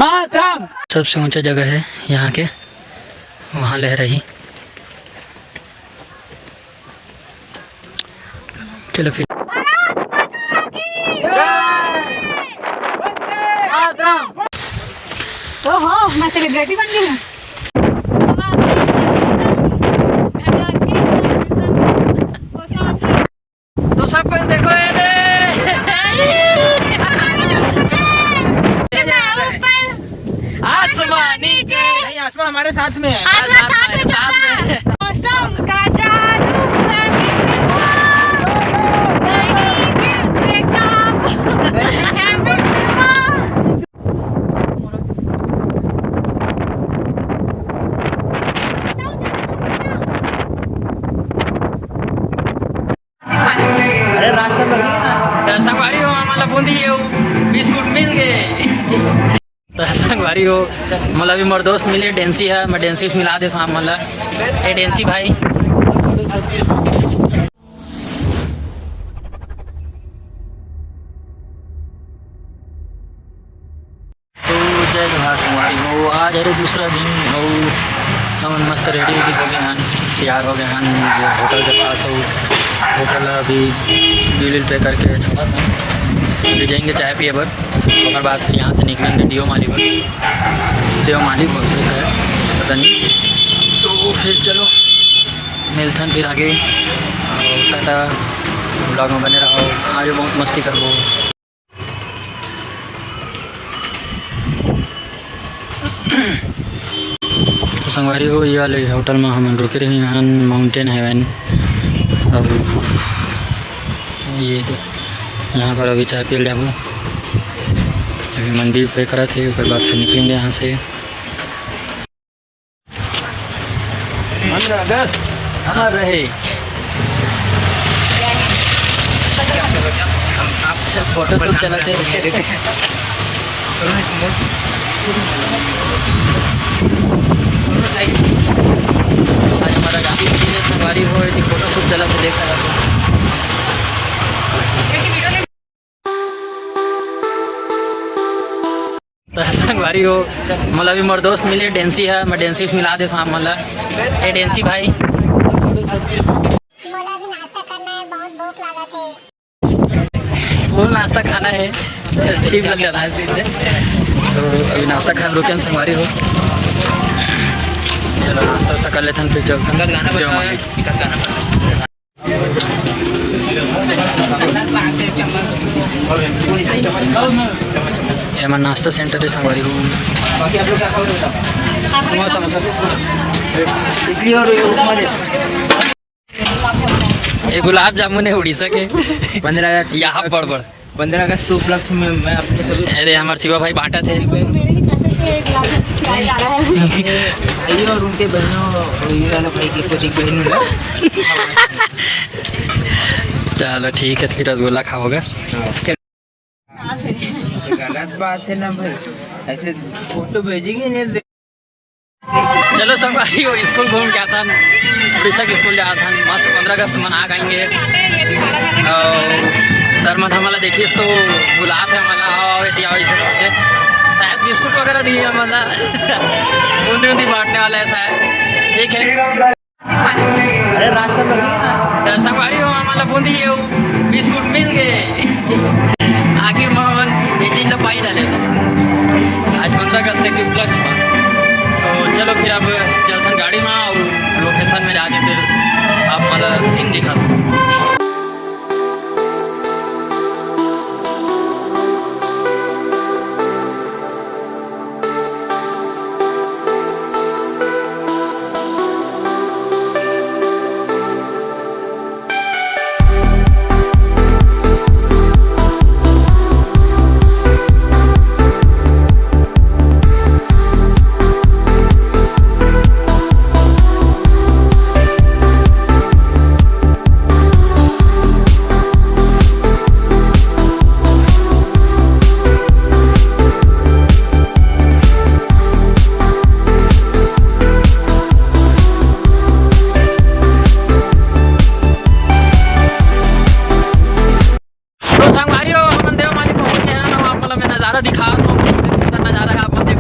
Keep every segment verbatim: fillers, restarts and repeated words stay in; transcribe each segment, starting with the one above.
सबसे ऊंचा जगह है यहाँ के, वहाँ लहराही। चलो फिर। ओहो, मैं सेलिब्रिटी बन गई हूँ। तो सब कुछ देखो, ये दे। ऊपर, आसमान नीचे। नहीं, आसमान हमारे साथ में है। आसमान साथ में चल रहा है। मौसम का जादू है मितवा। नहीं, ये बेकाबू है मितवा। अरे रास्ता में तो संगवारी हो, आम्हाला बूंदी ये बिस्कुट मिल गए। तो संगवारी हो, मोला भी मोर दोस्त मिले, डेंसी है, मैं डेंसी से मिला देता हूँ आप मोला। ए डेंसी भाई। तो जय जोहार संगवारी हो, आज हरे दूसरा दिन अउ हमन मस्त रेडी वेडी हो गए हन, तैयार हो गए हन होटल के पास। अउ होटल अभी बिल पे करके छोड़ा था, अभी जाएंगे चाय पिए बर, ओकर बाद फिर यहाँ से निकलेंगे डीओ माली बर। डीओ माली बोलते हैं पता नहीं। तो फिर चलो मिलथन फिर आगे, अउ टाटा, ब्लॉग में बने रहो, आगे बहुत मस्ती करबो। तो संगवारी हो, ये वाले होटल में हमन रुके रहे हन, माउंटेन हेवन। अब ये तो यहाँ पर अभी चाय पी लेबो, अभी मन भी पे करत हे, ओकर बाद फिर निकलेंगे यहाँ से। पंद्रह अगस्त अमर रहे। फोटो शूट चला थे। आज हमारा गाड़ी संगवारी हो, फोटो शूट चला थे, देख सकते हो। तो संगवारी हो, मोला भी मोर दोस्त मिले, डेंसी है, मैं डेंसी से मिला देता हूँ आप मोला। ए डेंसी भाई। मोला भी नाश्ता करना है, बहुत भूख लागत है। वो नाश्ता खाना है, ठीक लग रहा है। तो अभी नाश्ता खान रुके हैं संगवारी हो। चलो नाश्ता वास्ता कर लेते हैं, फिर चलते हैं। ये हमारा नाश्ता सेंटर है संगवारी हो। बाकी आप लोग क्या खाओगे? समोसा, समोसा। इडली और उपमा दे। ये गुलाब जामुन है उड़ीसा के। पंद्रह अगस्त, यहाँ पर बड़। पंद्रह अगस्त के उपलक्ष्य में मैं अपने सभी अरे हमारे शिवा भाई बांटा थे। भाई और उनके बहनों, ये वाला भाई के खुद ही बहनों ना। चलो ठीक है, फिर रसगुल्ला खाओगे। गलत बात है ना भाई, ऐसे फोटो भेजेंगे नहीं। चलो संगवारी हो, स्कूल घूम के आथन, उड़ीसा के स्कूल जाथन, मस्त पंद्रह अगस्त मना गएंगे। और सर मन हमला देखिस तो बुलात है हमला, आओ बेटी आओ, इसे करके शायद बिस्कुट वगैरह दिए हमला। बूंदी उंदी बांटने वाला है शायद। ठीक है। अरे रास्ता में तो संगवारी हो, हमला बूंदी ये बिस्कुट मिल गए। आखिर में हमन ये चीज ला पाई डाले। आज पंद्रह अगस्त के उपलक्ष्य में। तो चलो फिर अब चलथन गाड़ी में और लोकेशन में जाके फिर आप मोला सीन दिखा दो। तो संगवारी हो, हमन देवमाली पहुंच गए हैं। हम आप मतलब मैं नज़ारा दिखा दो, बहुत ही सुंदर नज़ारा है, आप मन देख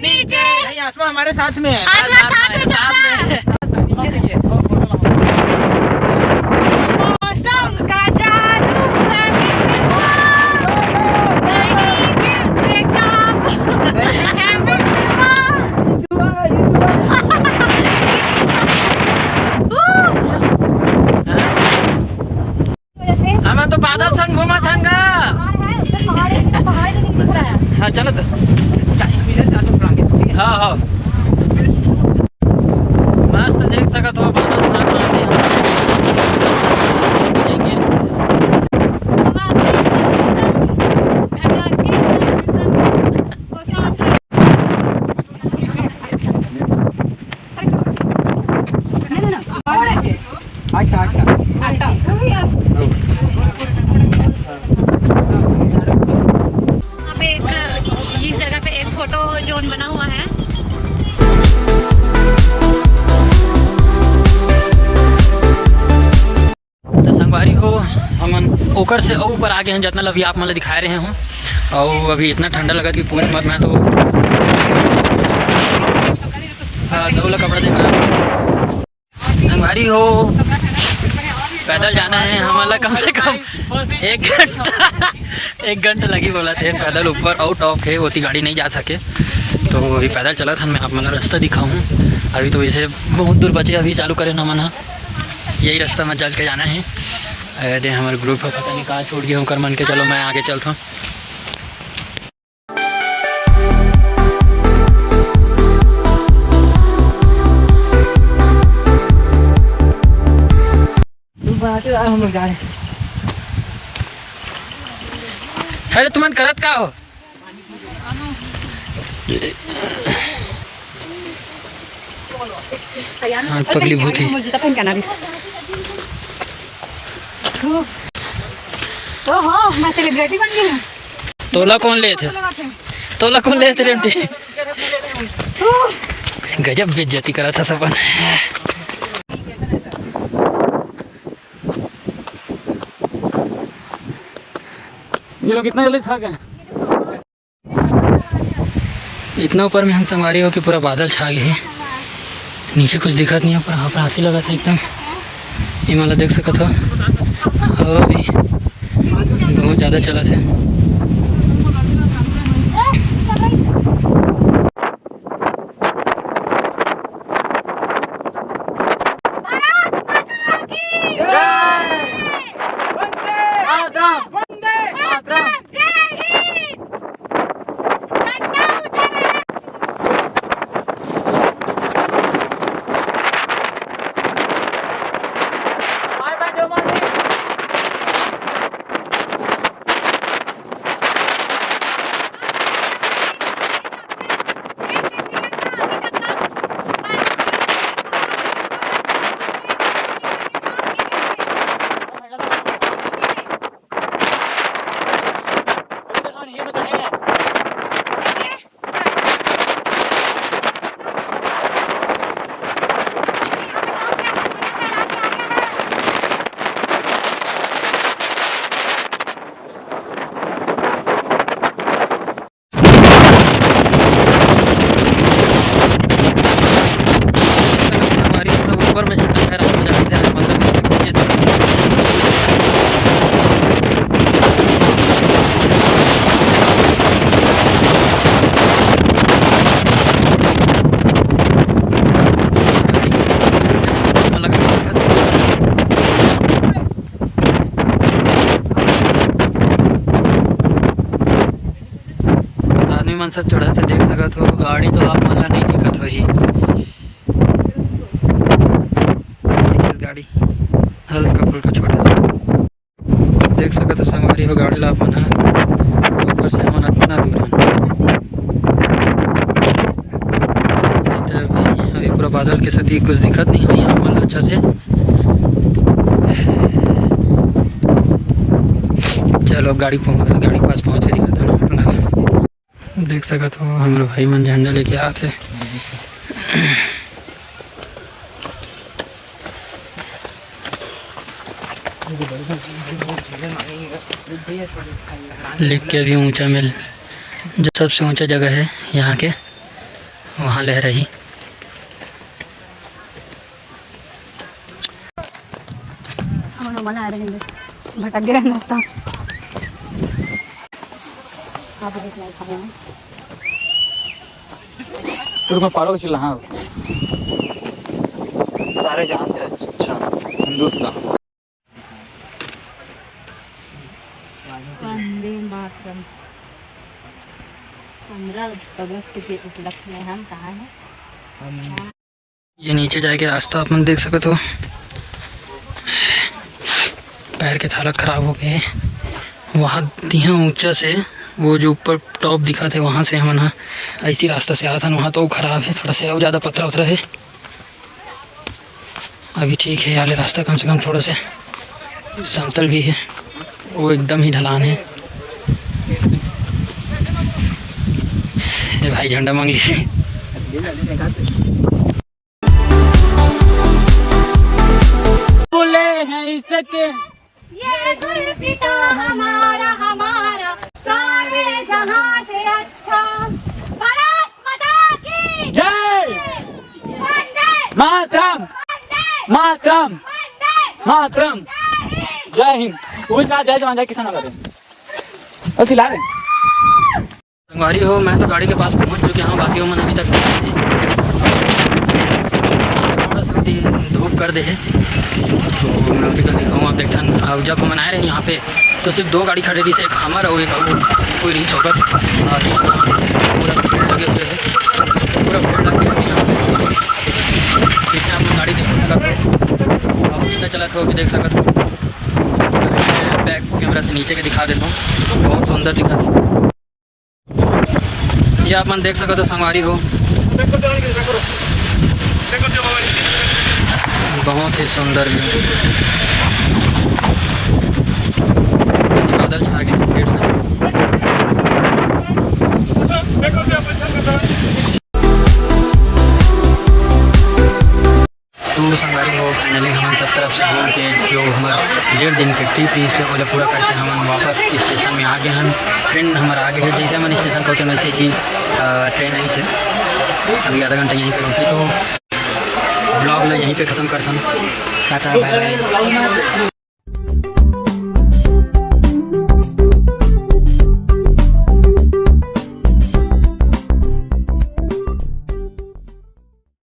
पीछे। नहीं, आसमा हमारे साथ में है। आसमा साथ में चल रहा है। नीचे नहीं है। मौसम का जादू है मितवा, नहीं दिल पे काबू है मितवा। वजह से हमें तो बादल संग घूमत हन गा। पहाड़ है, उधर पहाड़ है, पहाड़ भी नहीं दिख रहा है। हाँ, चलो तो। हाँ, हाँ। मस्त देख सकत हो, बादल साथ में आगे हैं। अच्छा, अच्छा। यहाँ पे एक, इस जगह पे एक फोटो जोन बना हुआ है। तो संगवारी हो, हमन ओकर से अउ ऊपर आगे हैं, जितना अभी आप मन ला दिखाए रहे हों। और अभी इतना ठंडा लगा कि पूछ मत, मैं तो, हाँ, दऊ ला कपड़ा देखा। संगवारी हो, पैदल जाना है हमन ला कम से कम एक घंटा, एक घंटा लगी बोलत हे पैदल ऊपर, आउट ऑफ है, ओती गाड़ी नहीं जा सके। तो अभी पैदल चलत हन, मैं आप मन ला रास्ता दिखाहूँ। अभी तो वैसे बहुत दूर बचे, अभी चालू करे हमन ह, यही रास्ता में चल के जाना है। अरे दे, हमर ग्रुप ह पता नहीं कहाँ छूट गए, ओकर मन के, चलो मैं आगे चलता हूँ। अरे तुमन करत का हो? हाँ, पगली भूत ही। ओहो, मैं सेलिब्रिटी बन गई हूँ। तोला कौन लेत हे? तोला कौन लेत हे रे आंटी? गजब बेइज्जती करा था सबन। ये लोग इतना जल्दी थक गए। इतना ऊपर में हम संगवारी हो कि पूरा बादल छा गए हे। नीचे कुछ दिखत नहीं है, पर हाँ, पर हंसी लगा था एकदम। ये वाला देख सकत हो, हवा भी बहुत ज़्यादा चलत है। भारत माता की जय। वंदे मातरम। वंदे मातरम। जय हिंद। आदमी मन सब चढ़त हे, देख सकत हो। गाड़ी तो आप मन ला नहीं दिखत होही, गाड़ी हल्का फुल्का छोटा सा। देख सकत हो संगवारी हो, गाड़ी ला अपन ह ऊपर से हमन अतना दूर हन। नहीं तो अभी, अभी पूरा बादल के सेती कुछ दिखत नहीं होही आप मन ला अच्छा से। चलो, गाड़ी पहुँच, गाड़ी के पास पहुँच के दिखाता हूँ आप मन ला। देख सकत हो, हमर भाई मन झंडा लेके आत हे। लिख के अभी ऊंचा में, जो सबसे ऊंचा जगह है यहाँ के, वहाँ ले रही। भटक गए रास्ता। रुको, पारो चिल्ला, हाँ। सारे जहाँ से अच्छा हिंदुस्तान। वंदे मातरम। पन्द्रह अगस्त के उपलक्ष्य में हम कहाँ हैं? हम ये नीचे जाए के रास्ता अपन देख सकत हो। पैर के हालत खराब हो गए। वहाँ दिहा ऊंचा से वो जो ऊपर टॉप दिखा थे, वहाँ से हमन ह ऐसी रास्ता से आथन। वहाँ तो खराब है, थोड़ा सा और ज़्यादा पथरा उथरा है। अभी ठीक है यार, रास्ता कम से कम थोड़ा सा समतल भी है, वो एकदम ही ढलान है। ए भाई, झंडा मांग लीजिए। बोले हैं इसके। ये गुलसिता हमारा, हमारा, सारे जहां से अच्छा। भारत माता की जय। वंदे मातरम। वंदे मातरम। वंदे मातरम। जय हिंद। जय हिंद। वो साथ जय जवान जय किसान लगा दे। और चिल्ला रहे हैं। संगवारी हो, मैं तो गाड़ी के पास पहुंच चुके हूँ, बाकी वो मन अभी तक नहीं आए। थोड़ा सा अभी धूप कर दे है, तो मैं अभी कल दिखाऊँ आप। देखथन, अब जब हम आए रहे यहाँ पे, तो सिर्फ दो गाड़ी खड़े रही, एक हमर और एक और कोई रही होकर। और यहाँ पूरा भीड़ लगे हुए हैं, पूरा भीड़ लग गया है यहाँ पे। पीछे आप लोग गाड़ी देखने लगा, अब कितना चला था, वो भी देख सकत हो। अभी मैं बैक कैमरा से नीचे के दिखा देता हूँ, बहुत सुंदर दिखा था। ये आप मन देख सकत हो संगवारी हो, बहुत ही सुंदर व्यू। बादल छा गए हैं फिर से। तो संगवारी हो, finally हमन सब तरफ से घूम के जो हमर डेढ़ दिन के ट्रिप रहिस हे, ओला पूरा करके हमन वापस स्टेशन में आ गए हन। ट्रेन हमर आ गए हे, जैसे हमन स्टेशन पहुँचन वैसे ही, अ, ट्रेन आई से अभी आधा घंटा यहीं पे रुकी। तो ब्लॉग ला यहीं पे खत्म करथन। टाटा, बाय बाय।